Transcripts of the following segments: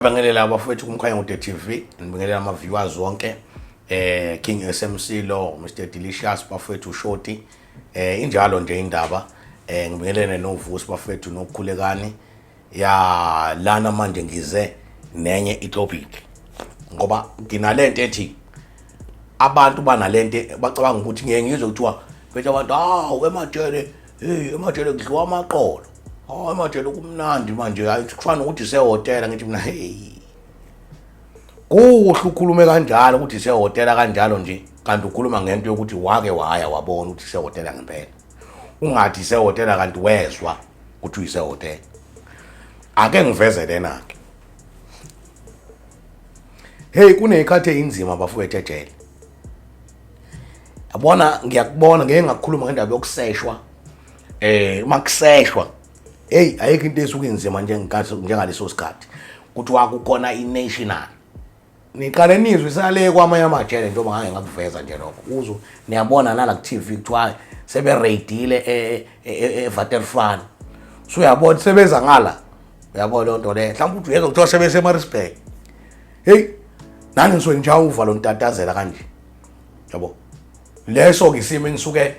Ngibingelela abafowethu kuMkhanyakude TV, ngibingelela ama viewers wonke. King SMC lo, Mr Delicious bafowethu Shoti. Injalo nje indaba. Ngibingelele noVusi bafowethu noKhulekani. Ya lana manje ngize nenye itopic. Ngoba nginalento ethi abantu banalento bacabanga ukuthi ngeke ngizwe kuthiwa bethi abantu hawu emajele. Hey, emajele kudliwa amaqolo. Hawu emajele kumnandi manje, hayi kufana nokuthi isehhotela ngithi mina hey. Kuhle ukhulume kanjalo ukuthi isehhotela kanjalo nje, kanti ukhuluma ngento yokuthi wake waya wabona ukuthi isehhotela ngempela. Ungathi isehhotela kanti wezwa ukuthi uyisehhotela. Ake ngiveze lena ke. Hey, kuneyikhathi eyinzima bafowethu ejele. Yabona ngiyakubona ngeke ngakhuluma ngendaba yokuseshwa. Uma kuseshwa hey ayikho into esuke inzima njengenkathi njengaleso sikhathi. Kuthiwa kukhona i-national. Niqale nizwe isale kwamanye amajele njengoba ngake ngakuveza nje lokho. Uzwe niyabona nala ku TV kuthiwa sebe-raidile eVaterfan. So uyabona sebeza ngala. Uyabona leyo nto leyo. Mhlawumbe uthi uyezwa kuthiwa sebese-Maritzburg. Hey nani ngisuke ngishawa uvalo ngitatazela kanje. Yabo. Leso ke isimo enisuke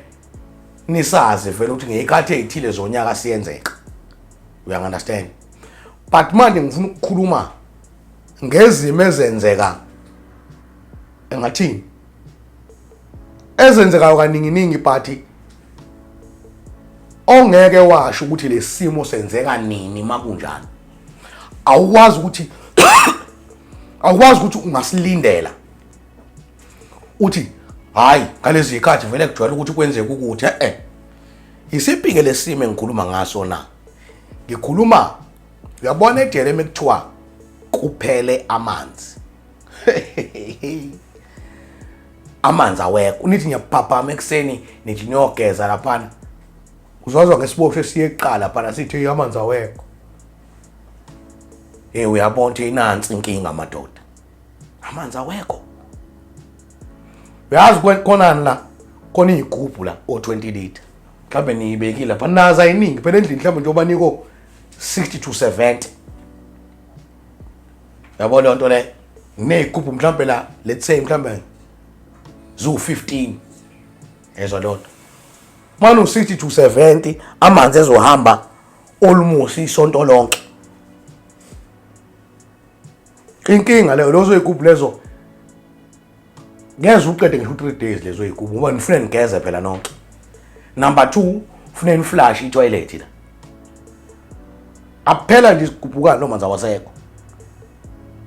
nisazi vele ukuthi ngeyikhathi ezithile zonyaka siyenzeka. You understand? But manje ngifuna ukukhuluma ngezimo ezenzeka engathini ezenzekayo kaninginingi but ongeke washo ukuthi lesimo senzeka nini makunjani. Awukwazi ukuthi awukwazi ukuthi ungasilindela uthi hayi ngalezi zikhathi vele kujwayele ukuthi kwenzeke ukuthi eh isiphi-ke lesimo engikhuluma ngaso na. Ngikhuluma uyabona ejele emekuthiwa kuphele amanzi. Amanzi awekho. Unithi ngiyaphaphama ekuseni nithi niyogeza laphana. Uzozwa ngesiboshwe esiye kuqala laphana sithi amanzi awekho. Hey uyabona ukuthi inansi inkinga madoda. Amanzi awekho. Uyazi khonani la? Khona izigubhu la o 20 liter. Mhlawumbe niyibekile lapha naza iningi phela endlini mhlawumbe njengoba niko 60 to 70. Yabo leyo nto le nezigubhu mhlawumbe la let's say mhlawumbe zu 15. Yezwa leyo nto. Manje u 60 to 70 amanzi ezohamba almost isonto lonke. Inkinga leyo lezo zigubhu lezo ngeze uqede ngisho 3 days lezo zigubhu ngoba nifuna nigeze phela nonke. Number 2 ufuna niflash i-toilet la. Aphela nje isigubhukane noma manzi awasekho.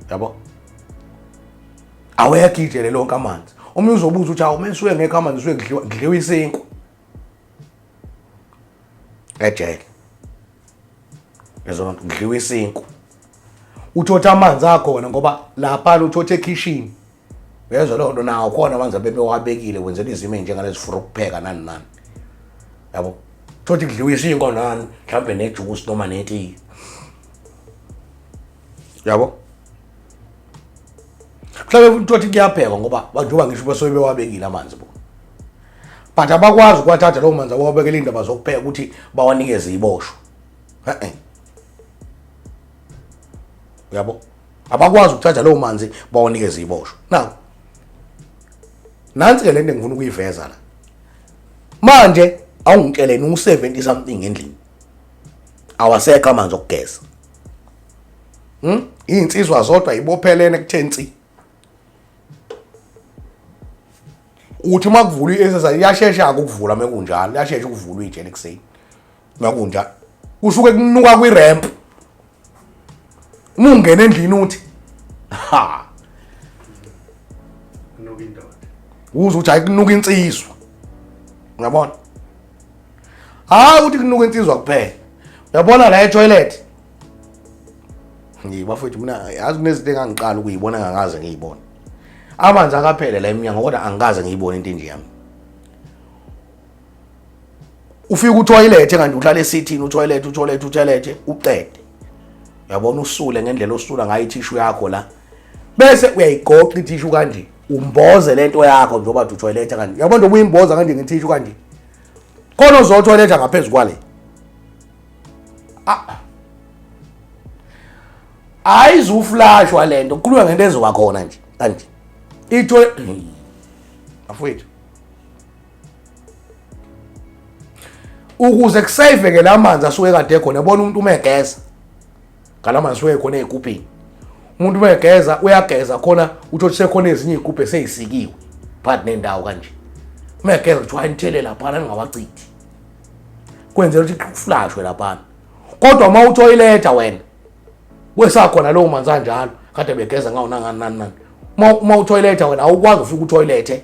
Yabo? Awekho ijele lonke amanzi. Omunye uzobuza ukuthi awu mase ngekho amanzi usuke kudliwa kudliwa isinkwa. Ejele. Lezo nto kudliwa isinkwa. Uthotha amanzi akhona ngoba lapha uthotha ekhishini. Uyezwa leyo nto nawo khona amanzi abebewabekile wenzela izimo ezinjengalezi for ukupheka nani nani. Yabo? Thothi kudliwa isinkwa nani mhlawumbe nejuice noma netiye. Yabo? Mhlawumbe uthi kuyaphekwa ngoba njengoba ngisho basuke bewabekile amanzi bo. But abakwazi ukuwathatha lawo manzi abawabekela indaba zokupheka ukuthi bawanikeze iboshwa. Eh. Uyabo? Abakwazi ukuthatha lawo manzi bawanikeze iboshwa. Now nansi ke lento engifuna ukuyiveza la. Manje awungitsheleni u70 something endlini. Awasekho amanzi okugeza. Izinsizwa zodwa ibophelene kuthe nsi. Uthi uma kuvulwa i-exercise iyashesha ukuvula mekunjalo, iyashesha ukuvulwa ijele ekuseni. Makunjalo. Kusuke kunuka kwi-ramp. Uma ungena endlini uthi ha. Kunuka indoda. Uzwe ukuthi hayi kunuka insizwa. Uyabona? Hayi ukuthi kunuka insizwa kuphela. Uyabona la e-toilet. Ngibafowethu mina yazi kunezinto engangiqala ukuyibona ngangakaze ngiyibone. Amanzi akaphele la eminyango kodwa angikaze ngiyibone into enje yami. Ufika utoilet kanti uhlala esithini utoilet utoilet utoilet uqede. Uyabona usule ngendlela osula ngayo ithishu yakho la. Bese uyayigoqa ithishu kanje umboze lento yakho njengoba utoilet kanje. Uyabona njengoba uyimboza kanje ngethishu kanje. Khona uzotoilet ngaphezulu kwale. Ah. Ayizuflashwa lento, kukhulunywa ngento ezoba khona nje kanje. Itho bafowethu, ukuze kusaveke la manzi asuke kade khona, yabona umuntu uma egeza ngalamanzi asuke khona ey'gubhini, umuntu uma egeza uyageza khona, uthole sekhona ezinye iy'gubhu esey'sikiwe phakathi nendawo kanje. Uma egeza kuthiwa nithele laphana ningawachithi, kwenzela ukuthi kuflashwe laphana. Kodwa uma uthoyiletha wena kwesakhona lowo manzi anjalo kade begeza ngawo nangani nani nani, uma uthoyiletha wena awukwazi ufike uthoyilethe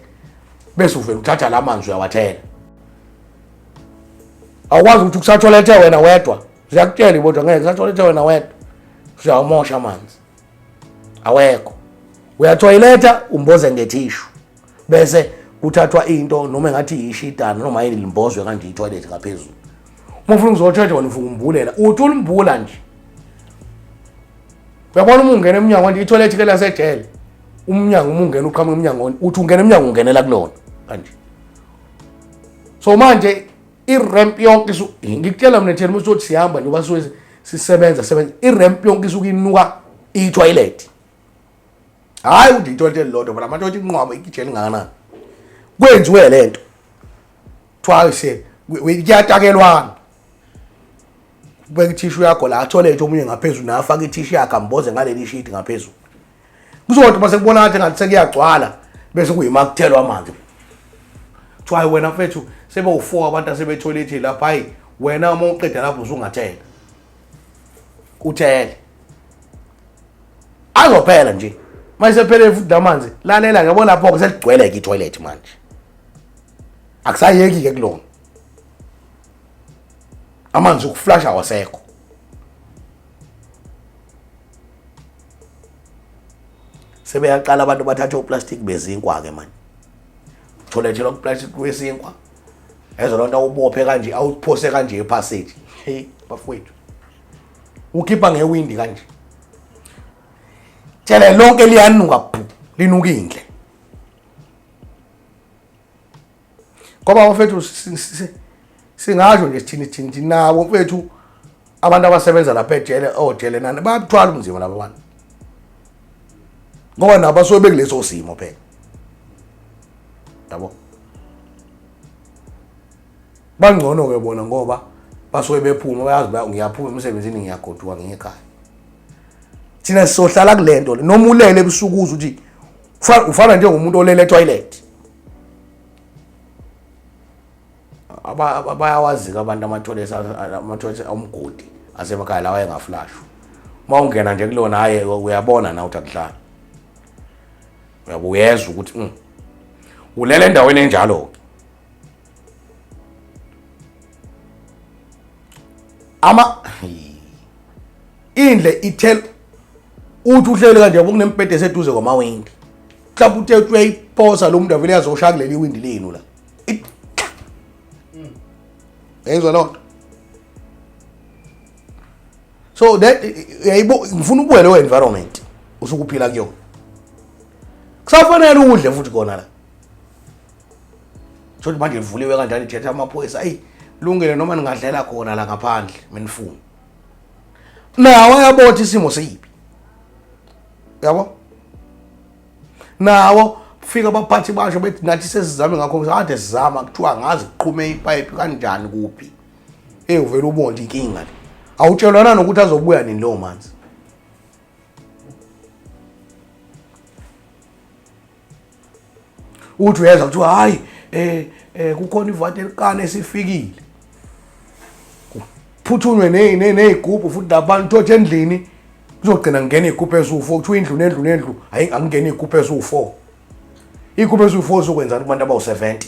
bese uvela uthatha la manzi uyawathela. Awukwazi ukuthi kusatholethe wena wedwa, ziyakutshela ibodwa ngeke kusatholethe wena wedwa, uyawamosha amanzi awekho. Uyathoyiletha umboze ngethishu, bese kuthathwa into noma engathi yishidana noma yini limbozwe kanje itoilet ngaphezulu. Uma ufuna ukuzothetha wena ufuna ukumbulela, uthi ulimbula nje. Uyabona uma ungena emnyango nje itoilet ke lasejele, umnyango uma ungena uqhamuka emnyango, uthi ungena emnyango ungenela kulona kanje. So manje i-ramp yonke isu ngikutshela mina thina usothi sihamba nje basuke sisebenza sebenza i-ramp yonke isuke inuka i-toilet. Hayi ukuthi itoilet elilodwa phela ama-toilet inqwaba ikijele ingakanani. Kwenziwe lento. Kuthiwa se kuyatakelwana. Kubeka ithishu yakho la toilet omunye ngaphezulu naye afake ithishu yakhe amboze ngaleli sheet ngaphezulu. Kuzothi mase kubona ngathi ngathi sekuyagcwala bese kuyima kuthelwa amanzi. Kuthiwa wena mfethu sebewu-4 abantu asebethoyilethi lapha, hayi wena uma uqeda lapho usungathela. Uthele. Azophela nje. Mayisephele futhi lamanzi, lalela ngiyabona lapho ke seligcwele ke itoilet manje. Akusayeki ke kulona. Amanzi okuflasha awasekho. Sebeyaqala abantu bathatha uplastic bezinkwa ke manje. Tholethelwa kuplastic wesinkwa. Ezo lonto awubophe kanje, awuphose kanje epassage. Hey bafowethu. Ukhipha ngewindi kanje. Tshele lonke liyanuka bhu, linuka indle. Ngoba bafethu singasho nje sithini thini nabo mfethu abantu abasebenza lapha ejele ojele nani bayabuthwala umzimba laba bantu. Ngoba nabo basuke bekuleso simo phela. Yabo. Bangcono ke bona ngoba basuke bephuma bayazi ba ngiyaphuma emsebenzini ngiyagoduka ngiye ekhaya. Thina sizohlala kulento noma ulele ebusuku uze uthi ufana njengomuntu olele etoilet. Abayawazi abantu amathoyilethi amathoyilethi omgodi asemakhaya lawa engaflashwa. Uma ungena nje kulona hayi uyabona na ukuthi akuhlali. Uyabo uyezwa ukuthi ulele endaweni enjalo. Ama indle ithel uthi uhlele kanje yabo kunembhede eseduze kwamawindi. Mhlawumbe uthe uyayiphosa lo muntu avele azoshaya kuleli windi lenu la. Yayizwa loo nto. So that yayibo ngifuna ubuye leyo environment usuke uphila kuyona. Kusafanele udle futhi kona la. Shothi manje livuliwe kanjani ithetha amaphoyisa ayi lungile noma ningadlela khona la ngaphandle menifuna. Nawo ayabotha isimo siyipi. Yabo? Nawo fika abaphathi basho bethi nathi sesizame ngakho kade sizama kuthiwa ngazi kuqhume ipipe kanjani kuphi. Hey uvela ubonde inkinga le. Awutshelwana nokuthi azobuya nini lowo manzi. Uthi uyezwa kuthiwa hayi kukhona ivati eliqala esifikile. Kuphuthunywe nezigubhu futhi labantu thothi endlini kuzogcina ngena izigubhu eziwu4, kuthiwa indlu nendlu nendlu hayi angingena izigubhu eziwu4. Izigubhu eziwu4 zokwenzani kubantu abawu70?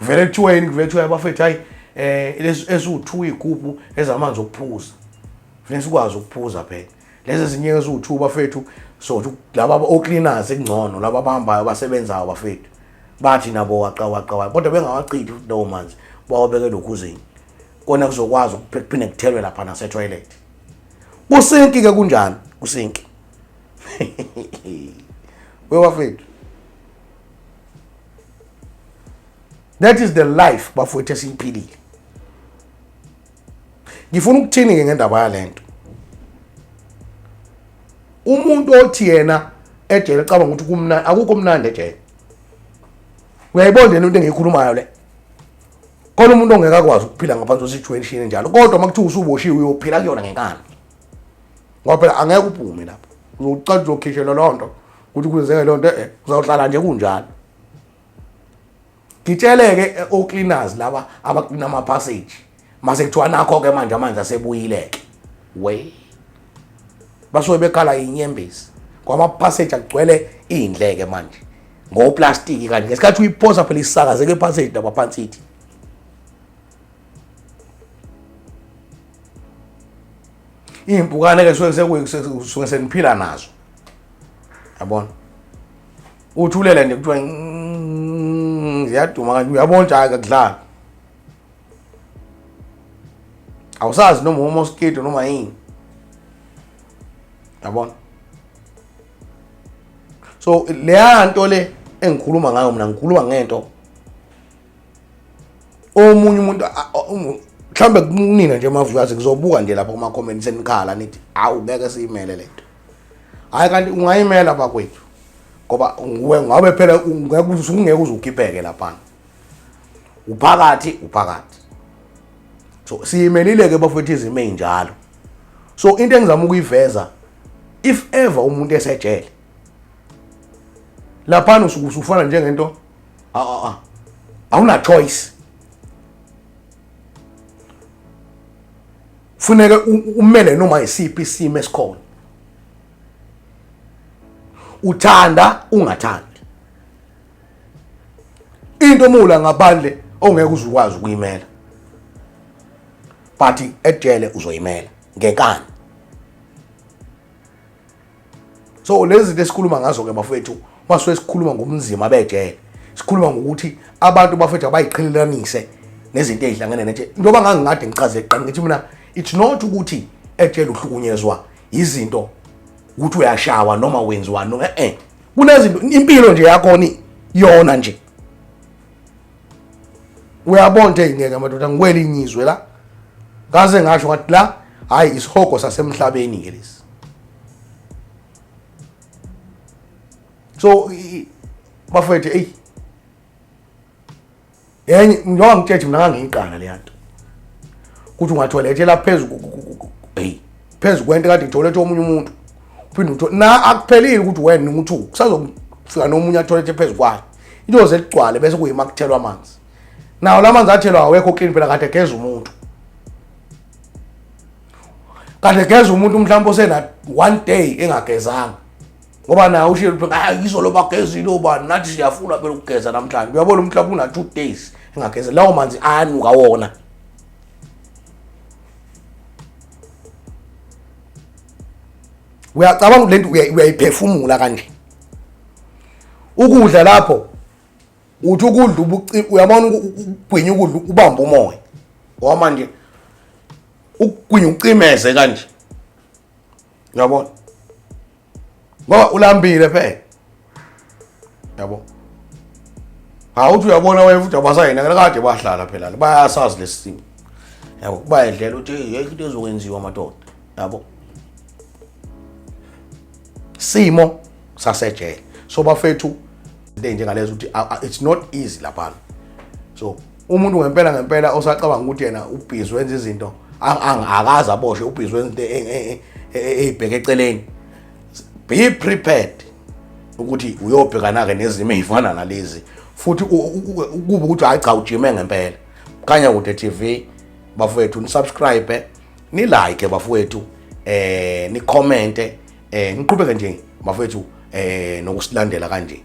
Vele kuthiwa yini, kuvele kuthiwa abafethu hayi lezi eziwu2 izigubhu ezamanzi okuphuza. Kufanele sikwazi ukuphuza phela. Lezi ezinye eziwu2 bafethu so laba o-cleaners ekungcono laba abahambayo abasebenzayo bafethu. Bathi nabo waqa waqa waqa kodwa bengawachithi futhi lawo manzi bawabeke lokhuzeni. Kona kuzokwazi ukuphinde kuthelwe lapha nase toilet. Kusinki ke kunjani? Kusinki. We bafethu. That is the life bafowethu esiyiphilile. Ngifuna ukuthini ke ngendaba yalento? Umuntu othi yena ejele cabanga ukuthi kumnandi, akukho mnandi ejele. Uyayibona lento into engiyikhulumayo le? Khona umuntu ongeke akwazi ukuphila ngaphansi kwesituation enjalo, kodwa uma kuthiwa usuboshiwe uyophila kuyona ngenkani, ngoba phela angeke uphume lapho. Uzoqala uzokhishelwa loo nto ukuthi kwenzeke loo nto, uzawuhlala nje kunjalo. Ngitsheleke o-cleaners laba abaklina ama-passage, mase kuthiwa nakho-ke manje amanzi asebuyile-ke, we basuke bekhala inyembezi ngoba ama-passage agcwele iy'ndleke manje ngoplastiki, kanti ngesikhathi uyiphosa phela isakazeke ephasage lapha phansi ithi iy'mpukane-ke suke seniphila nazo, yabona. Uthulele nje kuthiwa ziyaduma kanje, uyabona nje hhayi kakudlali, awusazi noma umoskito noma yini, yabona. So leya nto le engikhuluma ngayo mina, ngikhuluma ngento omunye umuntu mhlawumbe kunina nje mavuyazi, ngizobuka nje lapho kuma-comment senikhala nithi awu ngeke siyimele lento. Hhayi, kanti ungayimela bakwethu, ngoba nguwe ngabe phela ungeke uze ukhipheke laphana, uphakathi uphakathi. So siyimelile-ke bafowethu izimo ey'njalo. So into engizama ukuyiveza, if ever umuntu esejele laphana usuke usufana njengento awuna choice, funeke umele noma isiphi isimo esikhona, uthanda ungathandi. Into omula ngaphandle ongeke uzukwazi ukuyimela, but ejele uzoyimela ngenkani. So lezi zinto esikhuluma ngazo ke bafethu, masuke sikhuluma ngobunzima bejele, sikhuluma ngokuthi abantu bafethu abayiqhelelanise nezinto ezihlangene nejele. Njengoba ngangikade ngichaze ekuqaleni ngithi mina it's not ukuthi ejele uhlukunyezwa izinto ukuthi uyashawa noma wenziwa noma kunezinto impilo nje yakhona yona nje uyabona nje ngeke madoda ngikwelinye izwe la ngaze ngasho ngathi la hayi isihogo sasemhlabeni ke lesi. So bafethu, ey yenye njengoba ngitshetshe mina ngangiyiqala le nto ukuthi ungatholethe phezu, hey, phezu kwento kade itholethe omunye umuntu, uphinde uthole na akuphelile ukuthi wena ukuthi kusazofika nomunye atholethe phezu kwayo, into zeligcwale bese kuyima kuthelwa amanzi. Nawo la manzi athelwa awekho clean phela, kade geza umuntu, kade geza umuntu mhlawumbe osena one day engagezanga, ngoba naye ushiye phela, hayi izolo bagezile obani, nathi siyafuna phela ukugeza namhlanje. Uyabona mhlawumbe una 2 days engageza, lawo manzi ayanuka wona. Uyacabanga lento uyayiphefumula kanje. Ukudla lapho uthi ukudla uyabona ukugwinya ukudla ubamba umoya, ngoba manje ukugwinya ucimeze kanje, uyabona, ngoba ulambile phela, yabo. Hawu uthi uyabona wena futhi abasayena kade bahlala phela bayasazi lesi simo, yabo, bayedlela ukuthi hey into ezokwenziwa madoda, yabo, simo sasejele. So bafethu, into enjengalezo ukuthi it's not easy laphana. So umuntu ngempela ngempela osacabanga ukuthi yena ubhizi wenza izinto akaze aboshwe, ubhizi wenza into eyibheke eceleni, be prepared ukuthi uyobhekana ke nezimo ezifana nalezi, futhi kube ukuthi hayi cha ujime ngempela. Khanya Kude TV bafowethu, ni subscribe, ni like bafowethu, ni comment, niqhubeke nje bafowethu nokusilandela kanje.